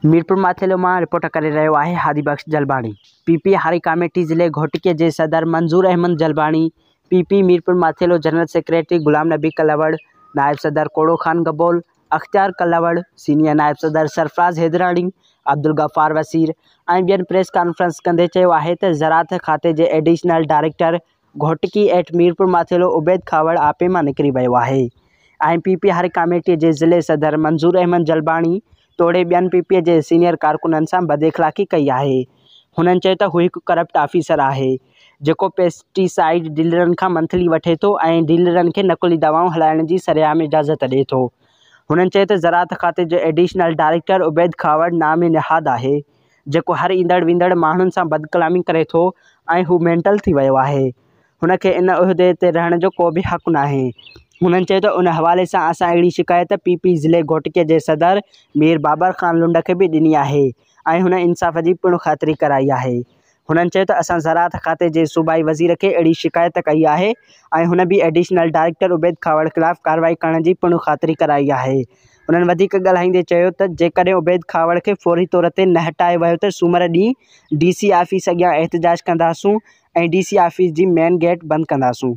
ميرپورماٿيلو مان رپورٽ ڪري رهيو آهي Hadi Bakhsh Jalbani. P P هاري ڪاميٽي ضلعي گهوٽڪي جي صدر Manzoor Ahmed Jalbani, P P Mirpur Mathelo general secretary Ghulam Nabi Kalhoro, نائب صدر ڪوڙو خان گبول، اختيار ڪلهوڙ، سينيئر نائب صدر سرفراز حيدراڻي، عبدالغفار وسير ۽ ٻين پريس ڪانفرنس ڪندي چيو آهي ته زراعت کاتي جي additional director Ghotki at Mirpur Mathelo Ubaid Khahawar آپي مان نڪري ويو آهي ۽ پي پي هاري ڪاميٽي جي ضلعي صدر منظور احمد جلباڻي توڙي ٻين پي پي جي سينيئر ڪارڪنن سان بداخلاقي ڪئي آهي. هنن چيو ته هو هڪ ڪرپٽ آفيسر آهي جيڪو پيسٽيسائيڊ ڊيلرن کان منٿلي وٺي ٿو ۽ ڊيلرن کي نقلي دوائون هلائڻ جي سرعام اجازت ڏئي ٿو. هنن چيو ته زراعت کاتي جو ايڊيشنل ڊائريڪٽر عبيد کهاوڙ نام نهاد آهي. جيڪو هر ايندڙ ويندڙ ماڻهن سان بدڪلامي ڪري ٿو ۽ هو مينٽل ٿي ويو آهي. هن کي ان عهدي تي رهڻ جو ڪو به حق ناهي. هنن چيو ته ان حوالي سان اسان اهڙي شڪايت پي پي ضلعي گهوٽڪي جي صدر مير بابر خان لنڊ کي به ڏني آهي ۽ هن انصاف جي پڻ خاطري ڪرائي آهي. هنن چيو ته اسان زراعت کاتي جي صوبائي وزير کي اهڙي شڪايت ڪئي آهي ۽ هن به ايڊيشنل ڊائريڪٽر عبيد کهاوڙ خلاف ڪارروائي ڪرڻ جي پڻ خاطري ڪرائي آهي. هنن وڌيڪ ڳالهائيندي چيو ته جيڪڏهن عبيد کهاوڙ کي فوري طور تي نه هٽايو ويو ته سومر ڏينهن ڊي سي آفيس اڳيان احتجاج ڪنداسون ۽ ڊي سي آفيس جي مين گيٽ بند ڪنداسون.